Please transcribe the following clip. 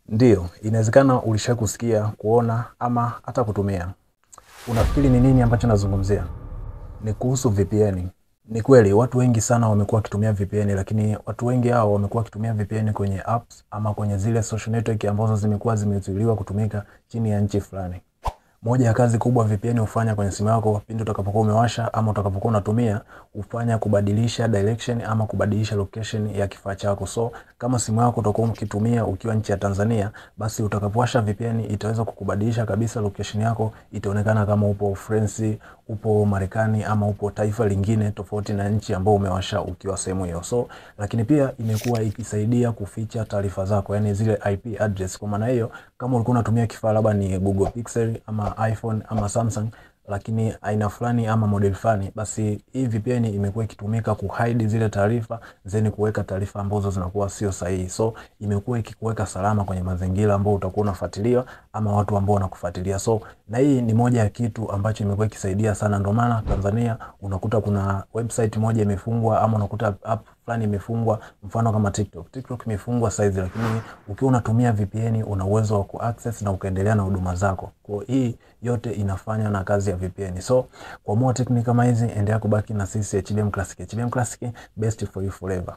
Ndiyo, inawezekana ulishawahi kusikia, kuona ama hata kutumia. Unafikiri ni nini ambacho nazungumzia? Ni kuhusu VPN. Ni kweli watu wengi sana wamekuwa wakitumia VPN, lakini watu wengi hao wamekuwa wakitumia VPN kwenye apps ama kwenye zile social network ambazo zimekuwa zimezuiliwa kutumika chini ya nchi fulani. Moja ya kazi kubwa VPN hufanya kwenye simu yako pindi utakapokuwa umewasha ama utakapokuwa unatumia, hufanya kubadilisha direction ama kubadilisha location ya kifaa chako. So kama simu yako utakuwa ukitumia ukiwa nchi ya Tanzania, basi utakapowasha VPN itaweza kukubadilisha kabisa location yako, itaonekana kama upo France, upo Marekani ama upo taifa lingine tofauti na nchi ambayo umewasha ukiwa sehemu hiyo. So lakini pia imekuwa ikisaidia kuficha taarifa zako, yani zile IP address. Kwa maana hiyo, kama ulikuwa unatumia kifaa labda ni Google Pixel ama iPhone ama Samsung, lakini aina fulani ama model fulani, basi hii VPN imekuwa ikitumika kuhide zile taarifa zeni kuweka taarifa ambazo zinakuwa sio sahihi. So imekuwa ikikuweka salama kwenye mazingira ambayo utakuwa unafuatiliwa ama watu ambao wanakufuatilia. So na hii ni moja ya kitu ambacho imekuwa ikisaidia sana. Ndio maana Tanzania unakuta kuna website moja imefungwa ama unakuta app fulani imefungwa, mfano kama TikTok. TikTok imefungwa saizi, lakini ukiwa unatumia VPN una uwezo wa kuaccess na ukaendelea na huduma zako. Kwa hii yote inafanywa na kazi ya VPN. So kwa more technique kama hizi, endelea kubaki na sisi HDM Classic. HDM Classic, best for you forever.